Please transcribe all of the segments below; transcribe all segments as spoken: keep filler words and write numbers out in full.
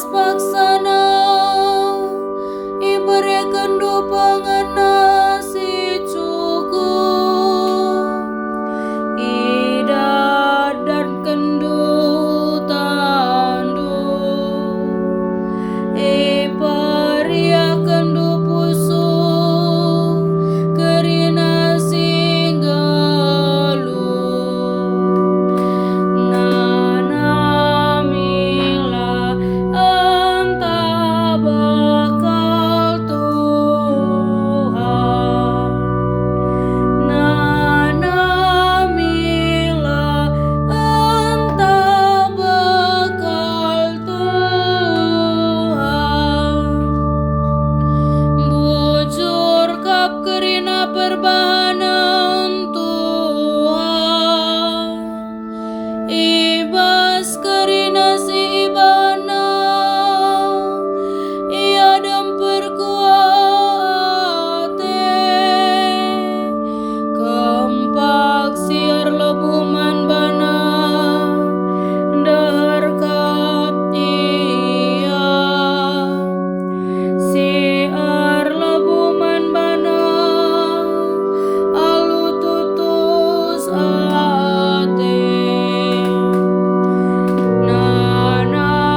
Paksana iberekenndu pengena si cukup, idatkenndu tandu, iperiakkenndu pusuh kerina si nggeluh. Nanamilah enta bekal Tuhan. Nanamilah enta bekal Tuhan. Bujur kap kerina perbahanen Tuhan. I bas kerina si ibana, ia dem perkuah ate. Kempak si erlebuh man bana, ndeher kap ia. Si erlebuh man bana alu tutus ate. Nanamilah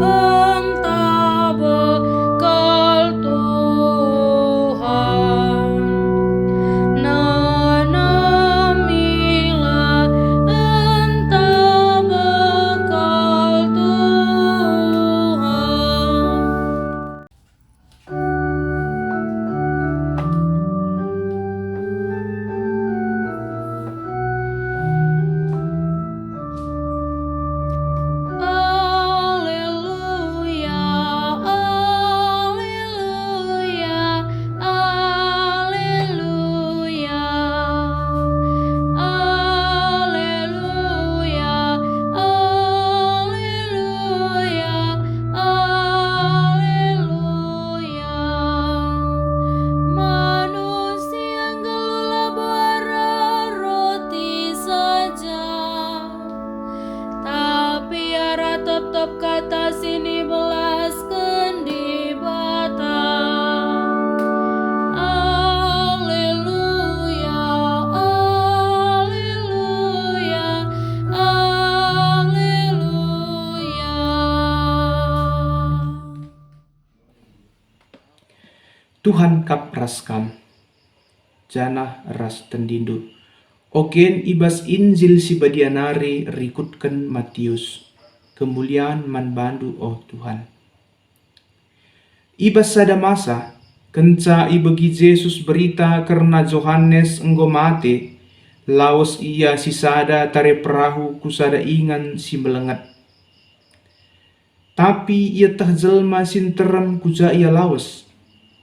enta bekal Tuhan. Nanamilah enta bekal Tuhan. Aleluya, aleluya, aleluya, aleluya, aleluya, aleluya. Manusia nggeluh labo arah roti saja, tapi arah tep-tep kata si nibelasken Dibata. Aleluya, aleluya, aleluya. Tuhan kap ras kam, janah ras tendindu. Ogen i bas Injil si Badia nari rikutken Matius. Kemulian man bandu, o Tuhan. I bas sada masa, kenca ibegi Jesus berita kerna Johanes enggo mate, lawes ia sisada tare perahu ku sada ingan si melenget. Tapi ieteh jelma si nterem ku ja ia lawes.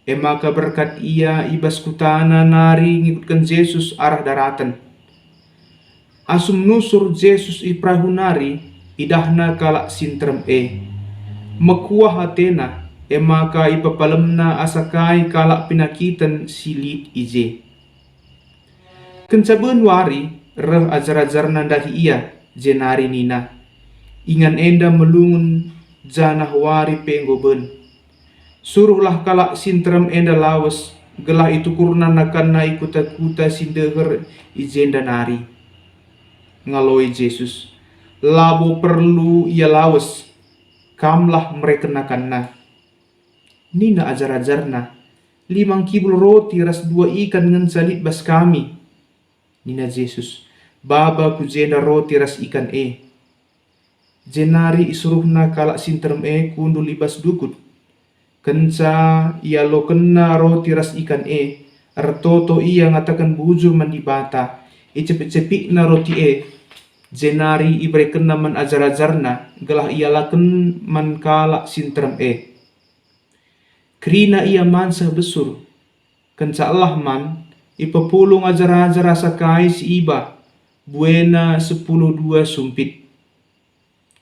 E maka berkat ia i bas kutana nari ngikutken Jesus arah daraten. Asum nusur Jesus i perahu nari, idahna kalak si nterem e. Mekuah atena, e maka ipepalemna asa kai kalak penakiten si lit i je. Kenca ben wari, reh ajar-ajarNa ndahi IA, jenari nina, "Ingan enda melungun, janah wari pe enggo ben. Suruhlah kalak si nterem enda lawes, gelah itukurna nakanna i kuta-kuta si ndeher i jenda nari." Ngaloi Jesus, "Labo perlu ia lawes, kamlah mereken nakanna." Nina ajar-ajarNa, "Lima ngkibul roti ras dua ikan ngenca lit bas kami." Nina Jesus, "Baba ku jenda roti ras ikan e." Jenari isuruhNa kalak si nterem e kundul i bas dukut. Kenca ialokenna roti ras ikan e, ertoto ia ngataken bujur man Dibata, icepik-cepikna roti e, jenari iberekenna man ajar-ajarNa, gelah ialaken man kalak si nterem e. Kerina ia man seh besur. Kenca elah man, ipepulung ajar-ajar asa kai si iba, buena sepuluh dua sumpit.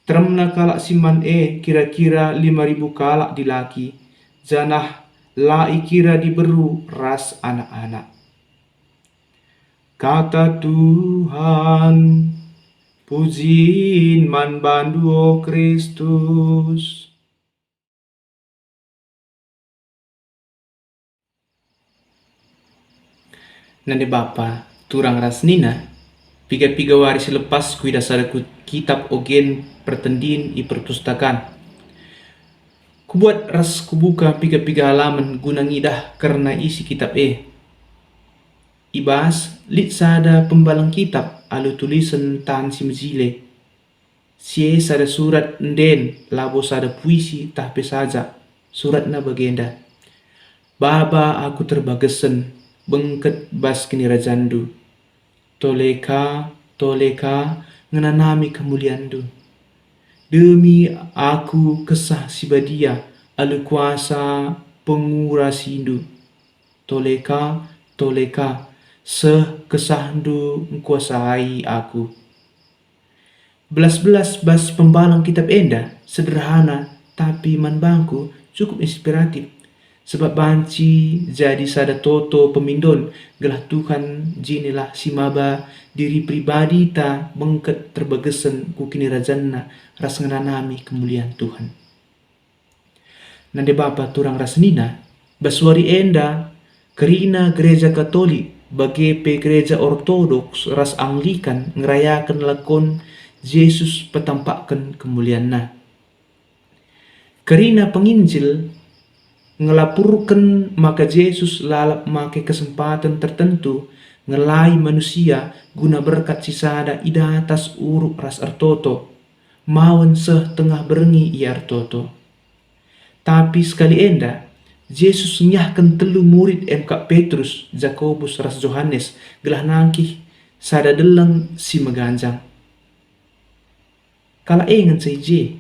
Teremna kalak si man e kira-kira lima ribu kalak dilaki, janah la ikira diberu ras anak-anak. Kata Tuhan. Pujin man bandu, o Kristus. Nande bapa, turang ras nina, piga-piga wari si lepas kuidah sada ku-, kitap ogen pertendin i perpustakan. Kubuat ras kubuka piga-piga halaman guna ngidah kerna isi kitap e. I bas lit sada pembaleng kitap alu tulisen tan si mejile. Si e sada surat enden, labo sada puisi tah pe saja. Suratna bagenda, "Baba aku terbagesen, bengket bas kinirajanNdu. Tole ka, tole ka, ngenanami kemulianNdu. Demi aku Kesah Si Badia alu kuasa pengurasinNdu. Tole ka, tole ka, seh KesahNdu ngkuasai aku." Belas-belas bas pembaleng kitap enda sederhana, tapi man bangku cukup inspiratif, sebab banci jadi sada toto pemindon gelah Tuhan jinilah si maba diri pribadita bengket terbagesen ku kinirajanNa ras ngenanami kemulian Tuhan. Nande bapa turang ras nina, bas wari enda, kerina Gereja Katolik, bage pe Gereja Ortodoks ras Anglikan ngerayaken lakon Jesus petampakken kemulianNa. Kerina penginjil ngelapurken maka Jesus lalap make kesempaten tertentu ngelai manusia guna berkat sisada i datas uruk ras ertoto, mawen seh tengah berngi ia ertoto. Tapi sekali enda, Jesus ngiahken telu murid, e me kap Petrus, Jakobus, ras Johanes, gelah nangkih sada deleng si meganjang. Kalak e ngenca i je.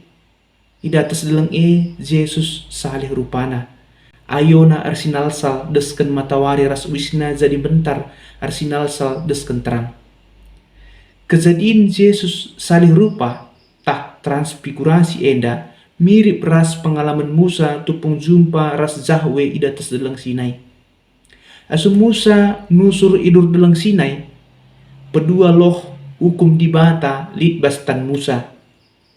I datas deleng e, Jesus salih rupana. Ayona ersinalsal desken matawari ras uisna jadi mbentar ersinalsal desken terang. Kejadin Jesus salih rupa, tah transfigurasi enda mirip ras pengalamen Musa tupung jumpa ras Jahwe i datas Deleng Sinai. Asum Musa nusur i dur Deleng Sinai, pedua loh ukum Dibata lit bas tan Musa.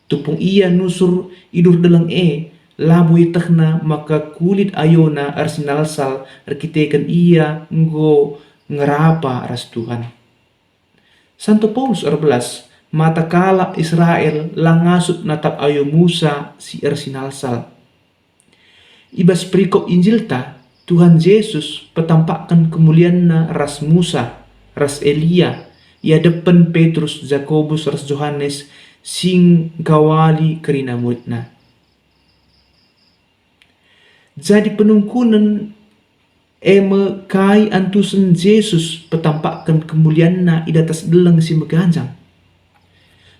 Tupung ia nusur i dur deleng e, labo ietehna maka kulit ayona ersinalsal erkiteken ia enggo ngerapa ras Tuhan. Santo Paulus erbelas, mata kalak Israel la ngasup natap ayo Musa si ersinalsal. I bas perikop Injilta, Tuhan Jesus petampakken kemulianNa ras Musa, ras Elia, i adepen Petrus, Jakobus, ras Johanes si ngkawali kerina muridNa. Jadi penungkunen e me kai antusen Jesus petampakken kemulianNa i datas deleng si meganjang.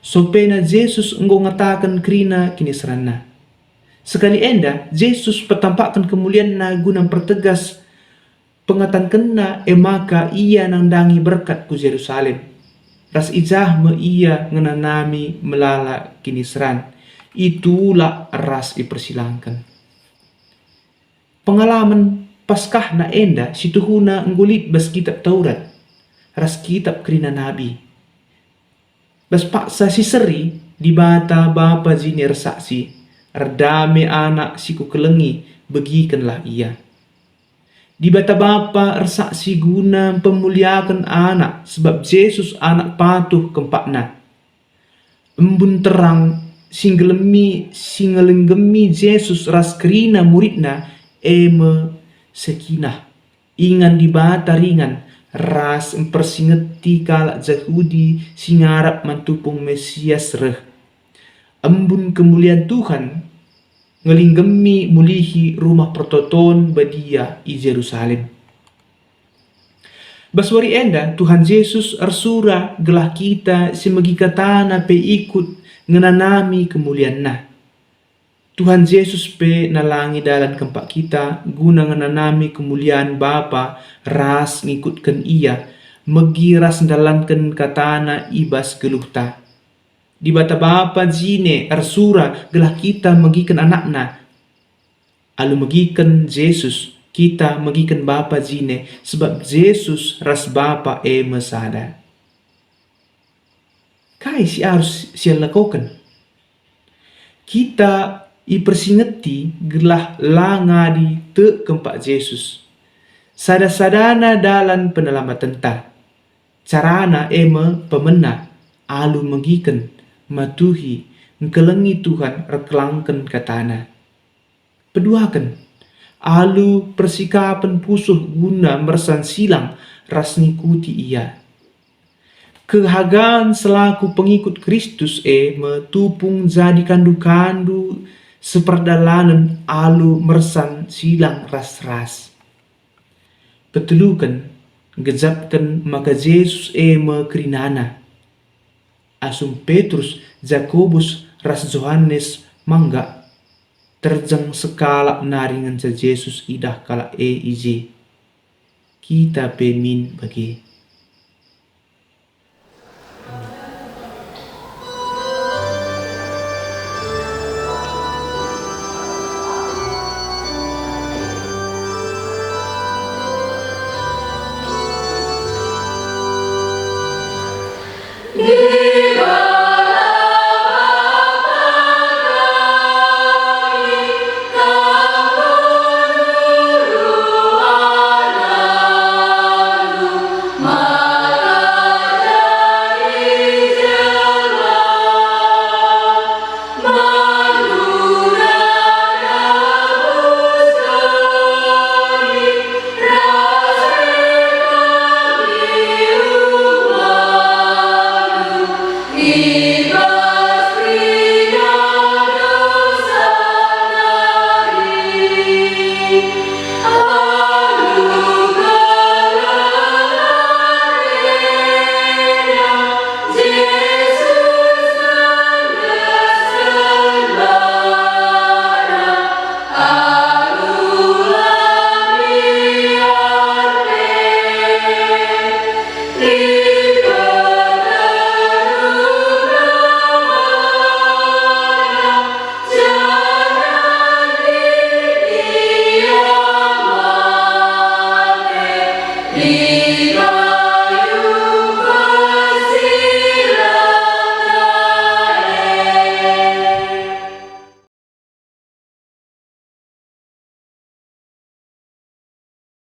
Sopena Jesus enggo ngataken kerina kiniseranNa. Sekali enda, Jesus petampakken kemulianNa guna mpertegas pengatankenNa, e maka Ia nandangi berkat ku Jerusalem, ras i jah me Ia ngenanami melala kiniseran, itulak ras ipersilangken. Pengalamen Paskahna enda situhuna enggo lit bas Kitap Taurat ras Kitap Kerina Nabi. Bas paksa si seri, Dibata Bapa jine ersaksi, erdame Anak si Kukelengi, begikenlah Ia. Dibata Bapa ersaksi guna mpemuliaken Anak, sebab Jesus Anak patuh kempakNa. Embun terang si nggelemi, si ngelenggemi Jesus ras kerina muridNa e me sekinah, ingan Dibata ringan, ras mpersingeti kalak Jahudi si ngarap man tupung Mesias reh. Embun kemulian Tuhan ngelinggemi mulihi Rumah Pertoton Badia i Jerusalem. Bas wari enda Tuhan Jesus ersura gelah kita si megi katana pe ikut ngenanami kemulianNa. Tuhan Jesus pe nalangi dalan kempak kita guna ngenanami kemulian Bapa ras ngikutken Ia, megi ras ndalanken katana i bas geluhta. Dibata Bapa jine ersura gelah kita megiken anakNa. Alu megiken Jesus, kita megiken Bapa jine, sebab Jesus ras Bapa e me sada. Kai si arus silakoken? Kita ipersingeti gelah la ngadi tek kempak Jesus. Sada-sadana dalan penelamatenta. Carana e me pemena, alu megiken, matuhi, ngkelengi Tuhan erkelangken kataNa. Peduaken, alu persikapen pusuh guna mersan silang ras ngikuti Ia. Kehagan selaku pengikut Kristus e me tupung jadi kandu-kandu seperdalanen alu mersan silang ras-ras. Peteluken, gejapken maka Jesus e me kerinana. Asum Petrus, Jakobus, ras Johanes manggak, terjeng sekalak nari ngenca Jesus idah kalak e i je. Kita pe min bage.